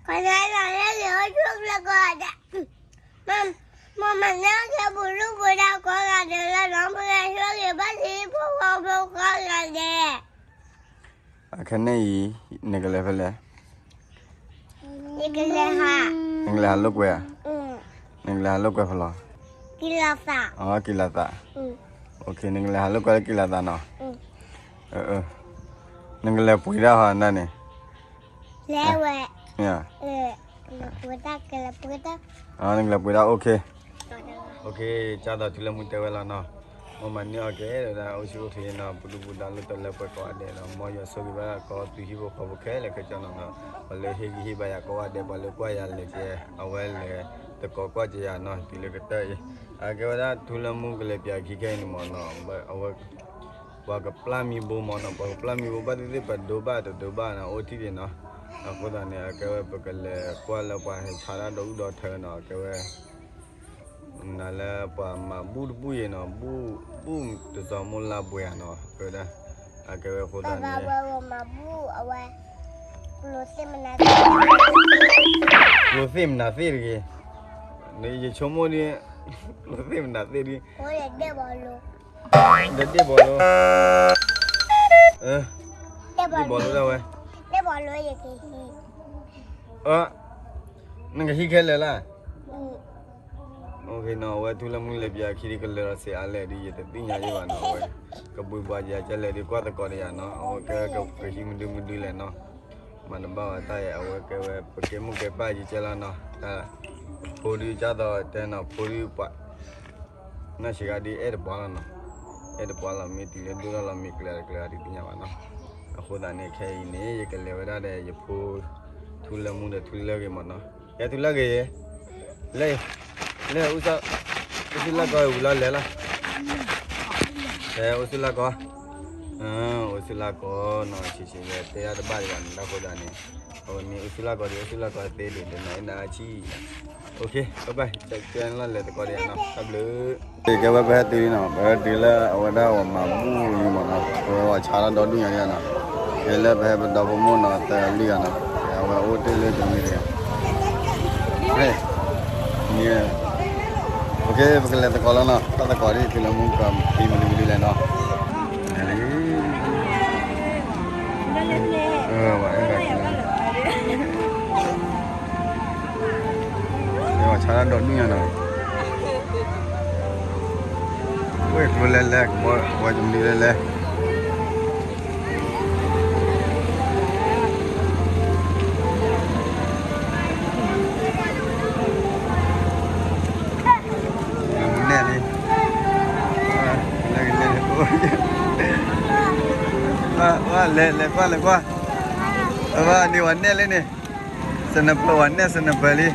ကီးလၢလီၤလၢလံာ်အိၣ်ဆူၣ်ကျၢၢ်ကိးဂၤဒဲး, မ့ၢ်မၤန့ၢ်က့ၤပှၤဒုၣ်ပှၤဒါကိးဂၤဒဲးလၢနီၢ် ပကဟ့ၣ်ဖိဃီဖိကိးဂၤဒဲး. အခဲန့ၣ်အံၤ နကလဲၤဖဲလဲၣ်. နကလဲၤဟး, နကလဲၤဟးလိာ်ကွဲဧါ. နကလဲၤဟးလိာ်ကွဲဖဲလဲၣ်. ကံၢ်လၤသး, ကံၢ်လၤသး, နကလဲၤဟးလိာ်ကွဲလၢကံၢ်လၤသးနီၤ. နကလဲၤပှ့ၤတၢ်ဟီနၤန့ၣ်, လဲၤဝဲ, နကလဲၤပှ့ၤတၢ်, အိၣ်ခ့, ကၢ်သိးထူလၢမူတဲဝဲလီၤနီၤ. မ့ၢ်မၤန့ၢ်အီၤက့ၤဒီး အိၣ်ဆူၣ်အိၣ်ချ့နီၤ, ပဒုၣ်ပဒါလၢတၢ်လၢပှဲၤကိးဂၤဒဲးဒီး မ်ယွၤဆိၣ်ဂ့ၤဘၣ်ကိးသုဟံၣ်ဖိဃီဖိခဲလၢာ်ခဲဆ့နီၤ, ပှၤလၢဟ့ၣ်ဂံၢ်ဟ့ၣ်ဘါယၤကိးဂၤဒဲး ပှၤလၢကွၢ်ယၤလဲၤကဲ, အဝဲလဲၤသကိးကွၢ်က့ၤယၤနီၤ တုၤလၢကတၢၢ်အံၤ, အကဲဝဲဒၣ်ထူလၢမူကလဲၤပၠးခံခဲအံၤန့ၣ်မ့ၢ်နီၤ, အဝဲ ပှၤကပျၢ်မံဘိမ့ၢ်နီၤ, ပှၤကပျၢ်မံဘိဘၣ်သ့ၣ်သ့ၣ် ပဒိဘၣ်တဒိဘၣ်နီၤ အိၣ်ထံၣ်က့ၤနီၤ, အဃိသတးန့ၣ် အကဲဝဲပကလဲၤကွၢ်လၢပှၤဟဲဆါတၢ်ဒီးအူဒီးထၢနီၤ, အကဲဝဲ နၤလၢပှၤမၤဘူၣ်တဘူၣ်အံၤနီၤ, ဘူၣ်တစီၤမိၢ်လါပှဲၤဧါနီၤ, ကဲဝဲဒၣ်, အကဲဝဲအဃိသတးန့ၣ် ကျိၤသ့ၣ်မနၤသ့ၣ်တဂ့ၤ, ယဆိကမိၣ်ဒ် ကျိၤသ့ၣ်မနၤသ့ၣ်ဒ် ဒီးဒ့ၣ်ဘီလိ, ဒ့ၣ်ဘီလိဒၣ်ဝဲ, နကဟံးခဲလၢာ်လၢ်, အဝဲထူလၢမူလဲၤပၠးခံဒ်ကလၢာ်ဒီးစ့အါလဲၣ်ဒ် ယတသ့ၣ်ညါယံၣ်ဘၣ်နီၤ, အဝဲ ကဘှံးဘှါယၤကလဲၣ်ဒ် ကွၢ်သကိးဒီးယၤနီၤ, အဝဲကဲကဟံးမဒုမဒုလဲၣ်နီၤ, မၤတဘၣ်ဝဲတၢ်အံၤ အဝဲကဲဝဲ ပကဲမိၢ်ကဲပၢ်ယကဲလီၤနီၤ, တၢ် ဖိဒုးကၢ်သိးတဲနီၤ ဖိဒုးပှၤ နီၢ်ဆံးဂၤဒ်အဲၣ်တပှၢ်လီၤနီၤ, အဲၣ်တပှၢ်လီၤ မ့ၢ်တုၤလၢဒိၣ်ထီၣ်လီၤမ့ၢ်ကျဲၤတကျဲၤဒ်သ့ၣ်ညါဘၣ်နီၤ, အဃိသတးန့ၣ် ခဲအံၤန့ၣ် ယကလဲၤဝဲဒၣ်ဒီးယဖိ ထူလၢမူဒီးထူလၢဂ့ၤမ့ၢ်နီၤ, ကဲထူလၢဂ့ၤ, လၢ လၢ အိၣ်ဆူၣ်လၢ်ကီဝံၤလီၤလဲၤလီၤ, အိၣ်ဆူၣ်လၢ်ကီ အိၣ်ဆူၣ်လၢ်ကီနီၤ, ဆံးဆံးဝဲတဲဒၣ်တဘၣ်ဒံးဘၣ်န့ၣ် တၢ်ဃိသတးန့ၣ်, အဝဲမ့ၢ်အိၣ်ဆူၣ်လၢ်ကီဒီး အိၣ်ဆူၣ်လၢ်ကီသ့ဒံး တနီၤအ့ၣ်နၤအဆံၣ်, ဘၣ်ဘၣ် ကဲလီၤလဲၤသကိးဒီးယၤနီၤ တၢ်ဘျုး ကဲဝဲပဟဲတုၤလံနီၤ, ပဟဲတုၤလၢအဝဲဒၣ်ပှၤမၤဘူၣ်လံမ့ၢ်နီၤ, ပဝဲပှၤဆါတၢ်ဒီဒူၣ်ညါလံနီၤ, ကဲလၢပဟဲပဒီဖိမိၢ်နီၤ သၢလွံၢ်ဂၤနီၤ, အဝဲအိၣ်တ့ၢ်လၢတမံၤတဂၤ, မ့ၢ်, ပကလဲၤသကိးလီၤနီၤ, တၢ်သကိးဒ်ထူလၢမူကဖံးမနုၤမနုၤလဲၣ်နီၤ, ပှၤဆါတၢ်ဒီဒူၣ်ညါနီၤ, ဝဲကျိၤလဲၤလဲၤ ကဘီကမနုၤလဲၤလဲၤ နဲၣ်လံ, လဲၤလဲၤ, လဲၤလဲၤကွၢ်လဲၤကွၢ်, အဝဲန့ၣ်ဝဲနဲၣ်လံန့ၣ်, စနပၢၤဝဲနဲၣ်စနပၢၤလံ,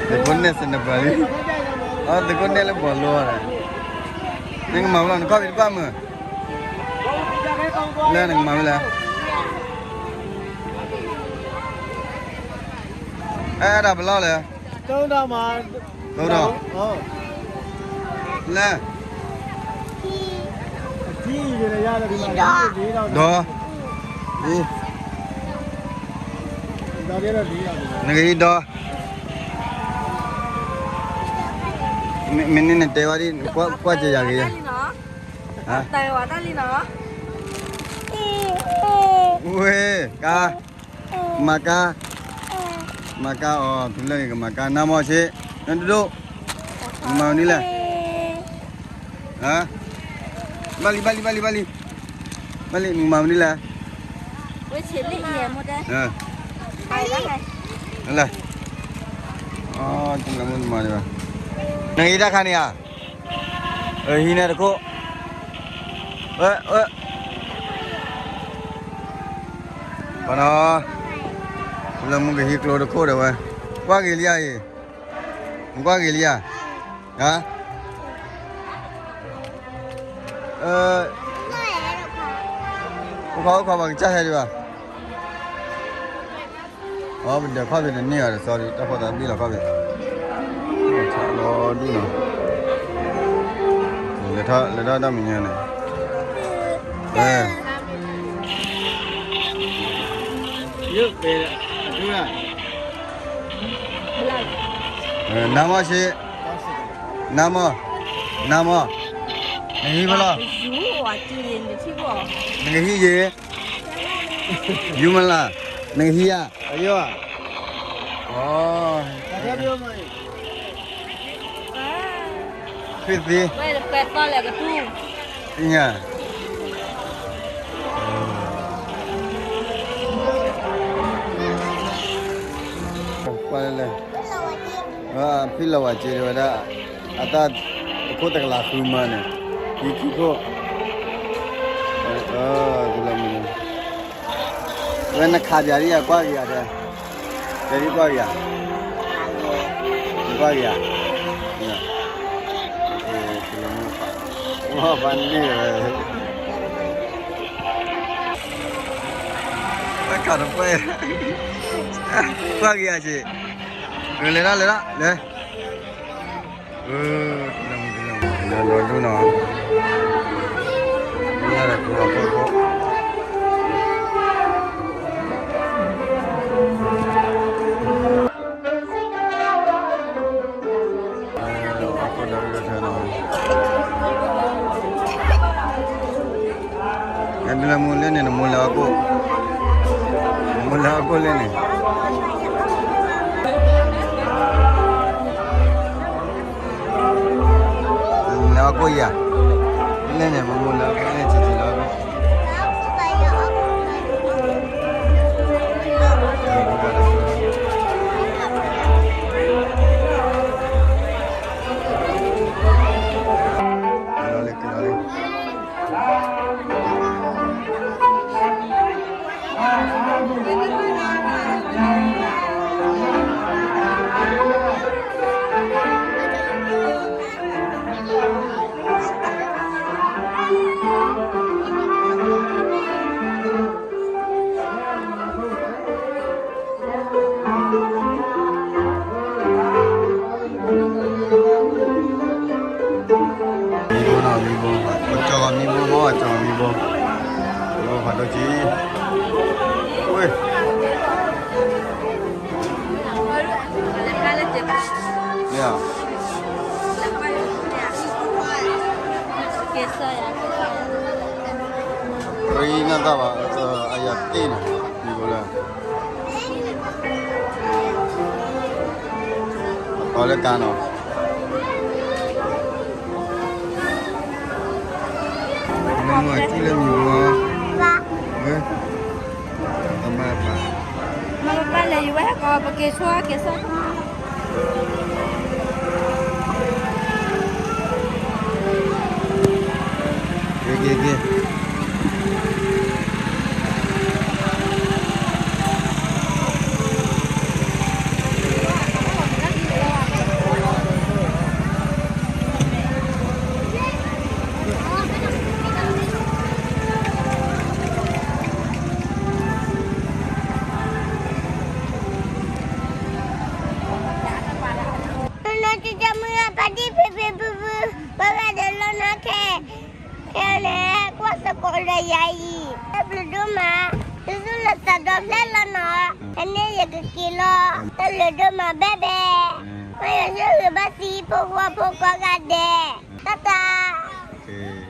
သုးခိၣ်နဲၣ်စနပၢၤလံ, သုးခိၣ်နဲၣ်လၢပှၤလိၤ, နကမၤဝဲလီၤ နကီၢ်ဖံးတပၣ်မုာ်, လၢနကမၤဝဲလဲၣ်, အဲၣ်ဒၣ်ပလီၢ်လဲၣ်, တိၢ်ဒီးမး, တိၢ်ဒီး, လဲၣ်, ဒီး, နကဟံးဒီး, မ့ၢ်န့ၣ်နတဲဝဲဒ်, ကွၢ်က့ၤယၤဂ့ၤ, ဝ့ၢ်, ကါ, မၤကါ, မၤကါအီၤ ဖုလၢဂ့ၤကမၤကါ နါမီၢ်ဆ့, နဒိၣ်ဒိၣ်, နမၤမနုၤလဲၣ်, ဘၣ်လံ ဘၣ်လံ ဘၣ်လံ ဘၣ်လံ, ဘၣ်လံ နကမၤမနုၤလဲၣ်, လဲၣ်, နမၤန့ၣ်ဘၣ်, နဟံးတၢ်ခါန့ၣ်ဧါ, ဟံးန့ၢ်တခိၣ်, ပနီၤ, လၢမူကဟံးကျိတခိၣ်ဒီးဝဲ, ကွၢ်ဂ့ၤလံဧါအံၤ, နကွၢ်ဂ့ၤလံဧါ, ဟါ, အိၣ်ခီအိၣ်ခီပှၤကစၢ်ဟဲဒံးဘၣ် အီ ပဒၢးခီၣ်ဖံးတန့ၢ်ဘၣ်ဒီး sorry တၢ်ဖီၣ်သးဘံၣ်လီၤခီၣ်ဖံး, ဆါလီၤဒူၣ်နီၤ, လဲၤထီၣ်လဲၤထီၣ်တၢ်မံၤညါန့ၣ်, အဲ, နါမီၢ်ဆ့, နါမီၢ်, နါမီၢ်, နဟံၣ်ဖဲလဲၣ်, နကဟံၣ်ယဲ, ယူမလၤ, နကဟံၣ်ယၤ, ဃ့သ့, သ့ၣ်ညါ, ကွၢ်လဲၣ်လဲၣ်, ဖံလီၤဝဲစ့ဝဲဒၣ်, အတၢ်တခိၣ်တကလးဃုမၢန့ၣ်, ဟံၣ်ခံခိၣ်, ဝဲနခးပၠးဒ်ယၤကွၢ်က့ၤယၤတဲ, တဲဒ်ကွၢ်က့ၤယၤ, ကွၢ်က့ၤယၤ, မ့ၢ်, မ့ၢ်န့ၣ်ဝဲ, တၢ်ခးတပှဲၢ်, ကွၢ်က့ၤယၤစ့, လဲၤဒၣ်လဲၤဒၣ်လဲၤ လီၤဒူနီၤ, လၢတၢ်ကူအခိၣ်ခိၣ်, အခိၣ်ဒီးအုၣ်ဒီးထၢနီၤ, နဒုးလၢမူလၢန့ၣ် နမိၢ်လၢအခိၣ်, နမိၢ်လၢအခိၣ်လၢန့ၣ် လၢအခိၣ်ယၤ, လၢန့ၣ် မမိၢ်လၢအခိၣ်လၢန့ၣ် ဆံးဆံးလီၤ, လီၤလၢကလီၤလၢ မံဘိနီၤ မံဘိ, ကၠီမံဘိမ့ၢ် ကၠီမံဘိ, လီၤဖးဒိၣ်ကံ, ဝ့ၢ်, မ့ၢ်ဧါ, ရံနၢ်တၢ်ဘၣ်, အယၤတ့ၢ်နီၤ, မံဘိလၢ အီၤလၢကါနီၤ, မ့ၢ်မ့ၢ်ထံၣ်လၢမံၤမီၤ, ဝဲတမၤပၢ်, မၤပၢ်လဲၤယူၤဝဲဟဲကီး ပက့ၤဆိက့ၤဆိ, က့ၤက့ၤက့ၤ နီၢ်နီၢ်ကၠီကၠီမုၢ်ဂၤ ပာ်တံၢ်ဖံဖံဖုဖု, ပှၤဂၤဒီးလီၤနီၢ်ခဲ, ခဲန့ၣ် ကွၢ်သကိးဒီးယၤအံၤ, တၢ်ဘျုးဒိၣ်မး, သုသူၣ်လၢသးဒီဖျၢၣ်လီၤနီၤ, ဖဲန့ၣ်ယကက့ၤလီၤ, တၢ်ဘျုးဒိၣ်မးဘဲဘဲ, ပှၤယွၤဆိၣ်ဂ့ၤဘၣ်သံဖိဃီဖိကိးဂၤဒဲး, တၢ်တၢ်